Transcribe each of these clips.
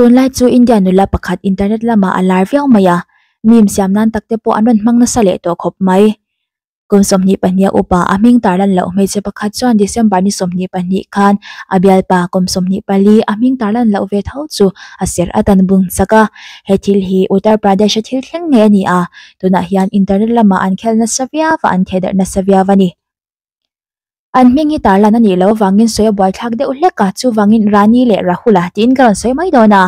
Tunlai chu India nula pakhat internet lamah a lar viau mai a, meme siam nan tak te pawh an rawn hmang nasa leh tawh khawp mai. Kum 22 a upa a hming tar lan loh hmeichhe pakhat chuan December ni 22 khan a bialpa kum 24 a hming tar lan loh ve tho chu a serh a tan bung sak a. He thil hi Uttar Pradesh a thil thleng ngei a ni a, tunah hian internet lamah an khel nasa viau a, an thehdarh nasa viau a ni. An hming hi tarlan a nih loh avangin sawi a buaithlak deuh hlek a, chuvangin Rani leh Rahula tiin ka rawn sawi mai dawn a.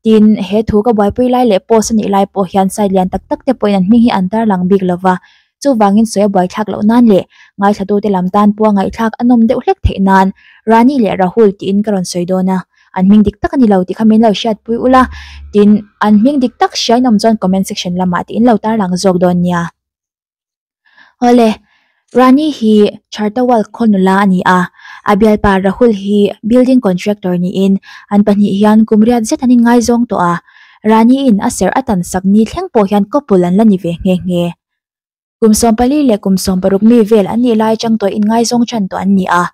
Tin, he thu ka buaipui lai leh post a nih lai pawh hian site lian tak tak te pawhin an hming hi an tarlang bik lo va, chuvangin sawi a buaithlak loh nan leh ngaithlatute lam tan pawha ngaihthlak a nawm deuh hlek theih nan Rani leh Rahul tiin ka rawn sawi dawn a. An hming dik tak a ni lo tih kha min lo hriatpui ula, tin, an hming dik tak hriain awm chuan comment section lamah tiin lo tarlang zawk dawn nia. Awle, Rani hi Chartawal khaw nula a ni a, a bialpa Rahul hi building contractor niin an pahnih hian kum riat zet an inngaizawng tawh a, Rani-in a serh a tan sak ni thleng pawh hian couple an la ni ve nghe nghe. Kum 14 leh kum 16 mi vel an nih lai atang tawh inngaizawng tan tawh an ni a,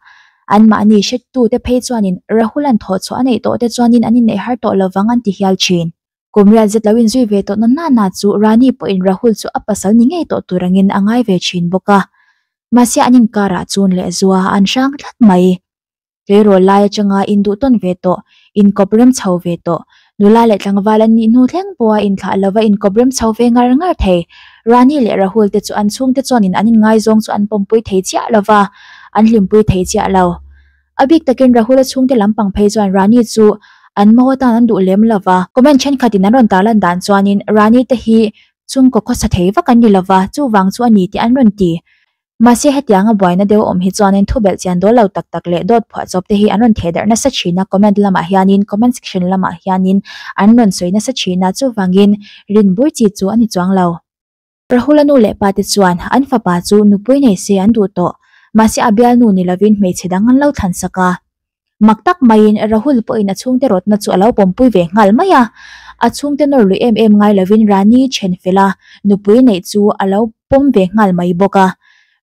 anmahni hrettute phei chuanin Rahul-a'n thawhchhuah a neih tawh te chuanin an inneih har tawh lovang an ti hial thin. Kum riat zet lo inzui ve tawh na nana chu Rani pawhin Rahul chu a pasal ni ngei tawh tur angin a ngai ve thin bawk a. Mahse an inkarah chun leh zua an hrang tlat mai. Tleirawl lai atanga induh tawn ve tawh, inkawp rem chho ve tawh, nula leh tlangval an nih hnu thleng pawha inthlah lova inkawp rem chho ve ngar ngar thei. Rani leh Rahul te chu an chhungte chuanin an inngaizawng chu an pawmpui thei chiah lova, an hlimpui thei chiah lo. A bik takin Rahul-a chhungte lampang phei chuan Rani chu an mo atan an duh lem lo va. Comment thenkhatin an rawn tarlan dan chuanin Rani te hi chhungkaw khawsa thei vak an ni lo va, chuvang chu a ni tih an rawn ti. Mahse hetianga buaina deuh awm hi chuanin thubelh chian dawl lo tak tak leh dawt phuahchawp te hi an rawn thehdarh nasa thin a, comment lamah hianin comment section lamah hianin an rawn sawi nasa thin a, chuvangin rin bur chi chu a ni chuang lo. Rahula nu leh pa te chuan an fapa chu nupui nei se an duh tawh, mahse a bialnu ni lovin hmeichhe dang an lo thlan sak a. Mak tak maiin Rahul pawhin a chhungte rawtna chu a lo pawmpui ve nghal mai a, a chhungte nawr lui em em ngai lovin Rani then fela nupui neih chu a lo pawm ve nghal mai bawk a.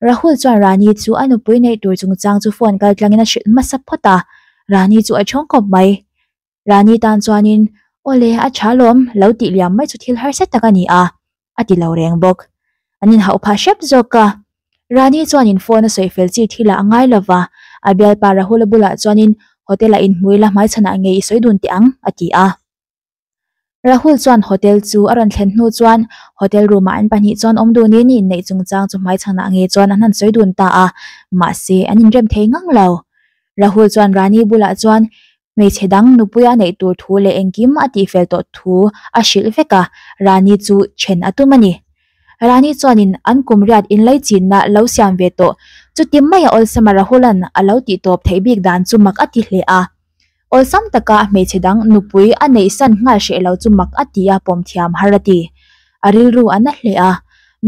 Rahul chuan Rani chu a nupui neih tur chungchang chu phone kaltlangin a hrilh hmasa phawt a, Rani chu a thawng khawp mai. Rani tan chuanin, Awle, a tha lawm, lo tih liam mai chu thil harsa tak a ni a, a ti lo reng bawk. An inhauh phah hrep zawk a. Rani chuanin phone a sawi fel chi thilah a ngai lova, a bialpa Rahul-a bulah chuanin hotel-ah inhmui la hmaichhanah ngei i sawi dun teh ang, a ti a. Rahul chuan hotel chu a rawn thlen hnu chuan hotel room-ah an pahnih chuan awm dunin inneih chungchang chu hmaichhanah ngei chuan an han sawi dun ta a, mahse an inrem thei ngang lo. Rahul chuan Rani bulah chuan hmeichhe dang nupui a neih tur thu leh engkim a tihfel tawh thu a hrilh vek a, Rani chu then a tum a ni. Rani chuanin an kum riat inlei chinna lo siam ve tawh chuti maia awlsama Rahul-a'n a lo tihtawp theih bik dan chu mak a ti hle a. Awlsam taka hmeichhe dang nupui a neihsan nghal hreh lo chu mak a ti a, pawm thiam har a ti. A rilru a na hle a,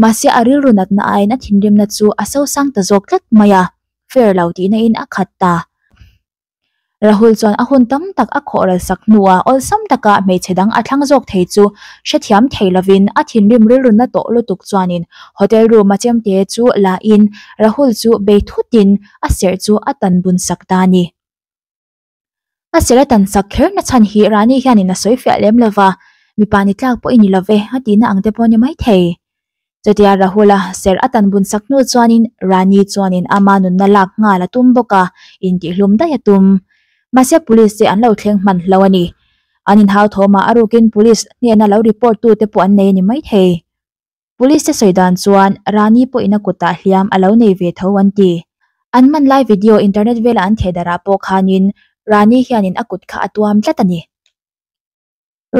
mahse a rilru natna aiin a thinrimna chu a sosang ta zawk tlat mai a, fair lo tihna in a khat ta. Rahul chuan a hun tam tak a khawh ral sak hnuah awlsam taka hmeichhe dang a thlang zawk thei chu hrethiam thei lovin a thinrim rilru na tawh lutuk chuanin hotel room a chemte chu la in Rahul chu bei thutin a serh chu a tan bun sak ta a ni. A serh a tan sak kher na chhan hi Rani hianin a sawi fiah lem lova, mipa ni tlak pawh i ni love a tihna ang te pawh a ni maithei. Chutia Rahul-a serh a tan bun sak hnu chuanin Rani chuanin ama nunna lak nghal a tum bawk a, intihlum daih a tum. Mahse police te an lo thleng hman hlo a ni. An inhau thawmah a rukin police hnena lo report tute pawh an nei a ni maithei. Police te sawi dan chuan Rani pawhin a kutah hliam a lo nei ve tho an ti. An man lai video internet vela an theh darah pawh khanin Rani hianin a kut kha a tuam tlat a ni.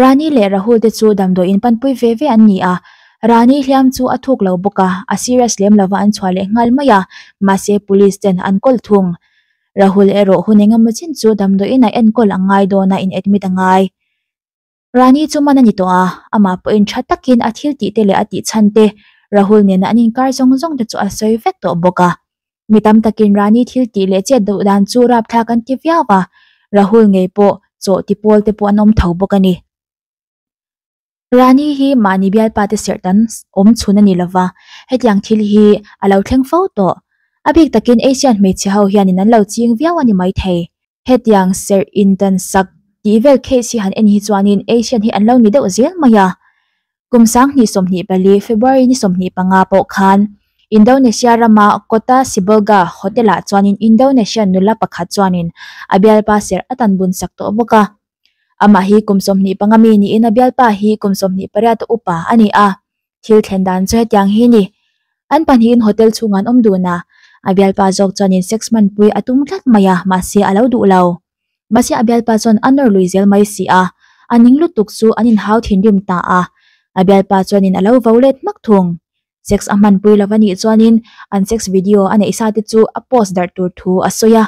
Rani leh Rahul te chu damdawiin panpui ve ve an ni a, Rani hliam chu a thuk lo bawk a, a serious lem lova an chhuah leh nghal mai a, mahse police ten an kawl thung. Rahul erawh hun engemaw chin chu damdawiin a enkawl a ngai dawn a in admit a ngai. Rani chu man a ni tawh a, amah pawhin tha takin a thil tih te leh a tih chhan te, Rahul nena an inkar zawng zawng te chu a sawi vek tawh bawk a. Mi tam takin Rani thil tih leh chet duh dan chu rapthlak an ti viau a, Rahul ngei pawh chaw ti pawl te pawh an awm tho bawk a ni. Rani hi mahni bialpa te serh tan awm chhun a ni lova, hetiang thil hi a lo thleng fo tawh. A bik takin Asian hmeichhe ho hianin an lo ching viau a ni maithei. Hetiang serh intan sak. Tih vel case hi han en hi chuanin Asian hi an lo ni deuh zel mai a. Kum 2024 February ni 25 pawh khan Indonesia rama Kota Sibolga Hotel ah chuanin Indonesian nula pakhat chuanin a bialpa serh a tan bun sak tawh bawk a. Amah hi kum 25 mi niin a bialpa hi kum 28 a upa a ni a. Thil thlen dan chu hetiang hi ni. An pahnihin hotel chhungah an awm dun a, a bialpa zawk chuanin sex hmanpui a tum tlat mai a, mahse a lo duh lo. Mahse a bialpa chuan a nawr lui zel mai si a, a ning lutuk chu an inhau thinrim ta a, a bialpa chuanin a lo vo let hmak thung. Sex a hmanpui lo a nih chuanin an sex video a neih sa te chu a post darh tur thu a sawi a.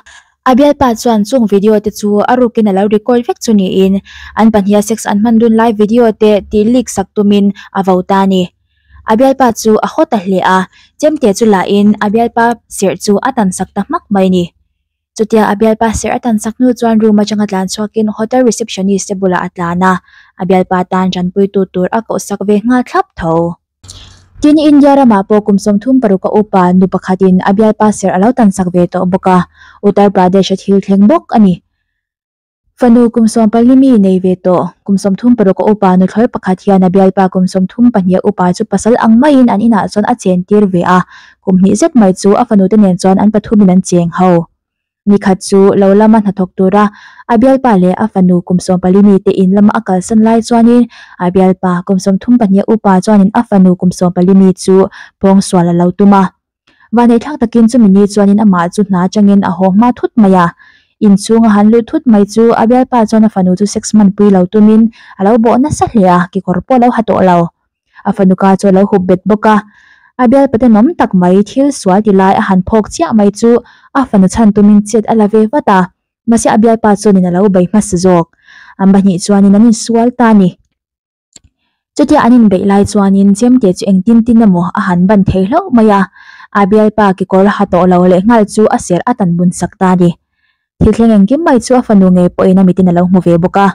A bialpa chuan chung video te chu a rukin a lo record vek chu niin an pahniha sex an hman dun lai video te tih leak sak tumin a vo ta a ni. A bialpa chu a haw ta hle a, chemte chu lahin a bialpa serh chu a tan sak ta hmak mai a ni. Chutia a bialpa serh a tan sak hnu chuan room atanga tlan chhuakin hotel receptionist te bulah a tlan a, a bialpa tan tanpuitu tur a koh sak ve nghal thlap tho. Tin, India ramah pawh kum 36 a upa nu pakhatin a bialpa serh a lo tan sak ve tawh bawk a, Uttar Pradesh a thil thleng bawk a ni. Fanu kum 14 mi nei ve tawh, kum 36 a upa nuthlawi pakhat hian a bialpa kum 32 a upa chu pasal ang maiin an inah chuan a chen tir ve a, kum hnih zet mai chu a fanute nen chuan an pathumin an cheng ho. Nikhat chu lo lama hnathawk tura a bialpa leh a fanu kum 14 mi te in lama a kalsan lai chuanin a bialpa kum 32 a upa chuanin a fanu kum 14 mi chu pawngsual a lo tum a. Vaneihthlak takin chumi ni chuanin amah chu hna atangin a haw hma thut mai a. Inchhung a han lut thut mai chu a bialpa chuan a fanu chu sex hmanpui lo tumin a lo bawh nasa hle a, kekawr pawh a lo ha tawh lo. A fanu ka chu a lo hup bet bawk a. A bialpa tenawm tak mai thil sual ti lai a han phawk chiah mai chu a fanu chhan tumin chet a la ve vat a, mahse a bialpa chuanin a lo bei hmasa zawk. An pahnih chuanin an insual ta a ni. Chutia an inbeih lai chuanin chemte chu engtin tin emaw a han ban thei hlauh mai a, a bialpa kekawr ha tawh lo leh nghal chu a serh a tan bun sak ta a ni. Thil thleng engkim mai chu a fanu ngei pawhin a mitin a lo hmu ve bawk a.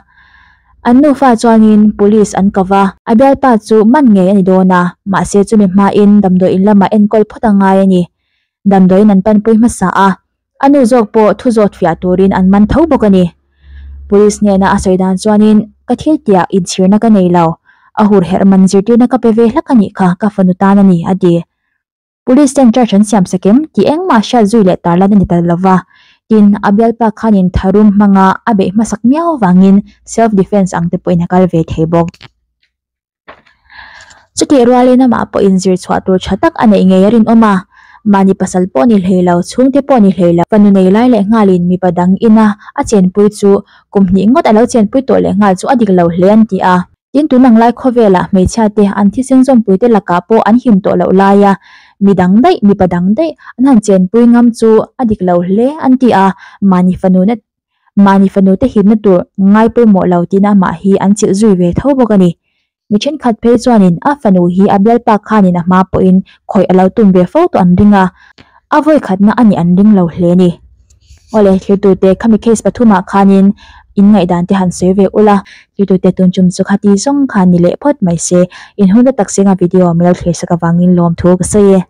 An nufa chuanin police an ko va, a bialpa chu man ngei a ni dawn a, mahse chumi hmain damdawiin lamah enkawl phawt a ngai a ni. Damdawiin an panpui hmasa a, a nu zawk pawh thu zawt fiah turin an man tho bawk a ni. Police hnena a sawi dan chuanin, Ka thil tiah inchhirna ka nei lo, a hur herh man zirtirna ka pe ve hlak a nih kha, ka fanu tan a ni, a ti. Police ten charge an siam sak em tih engmah hriat zui leh tarlan a ni ta lova, tin a bialpa khanin tharum hmanga a beih hmasak miau vangin self defence ang te pawhin a kal ve thei bawk. Chutih rualin amah pawhin zir chhuah tur tha tak a neih ngei a rinawm a, mahni pasal pawh ni hlei lo, chhungte pawh ni hlei lo, fanu nei lai leh nghalin mipa dang ina a chenpui chu kum hnih ngawt a lo chenpui tawh leh nghal chu a dik lo hle an ti a. Tin, tun ang lai khawvelah hmeichhia te an thisen zawmpui te lakah pawh an him tawh loh laia mi dang daih, mipa dang daih an han chenpui ngam chu a dik lo hle an ti a, mahni fanu na mahni fanu te himna tur ngai pawimawh lo tiin amah hi an chilh zui ve tho bawk a ni. Mi thenkhat phei chuanin a fanu hi a bialpa khanin a hma pawhin khawih a lo tum ve fo tawh an ring a, a vawi khatna a nih an ring lo hle a ni. Awle, thirtute khami case pathumah khanin in ngaihdan te han sawi ve ula, thirtute tun chum chu khati zawng khan ni leh phawt mai se, in hun ta tak singa video min lo thlir sak avangin lawmthu ka sawi e.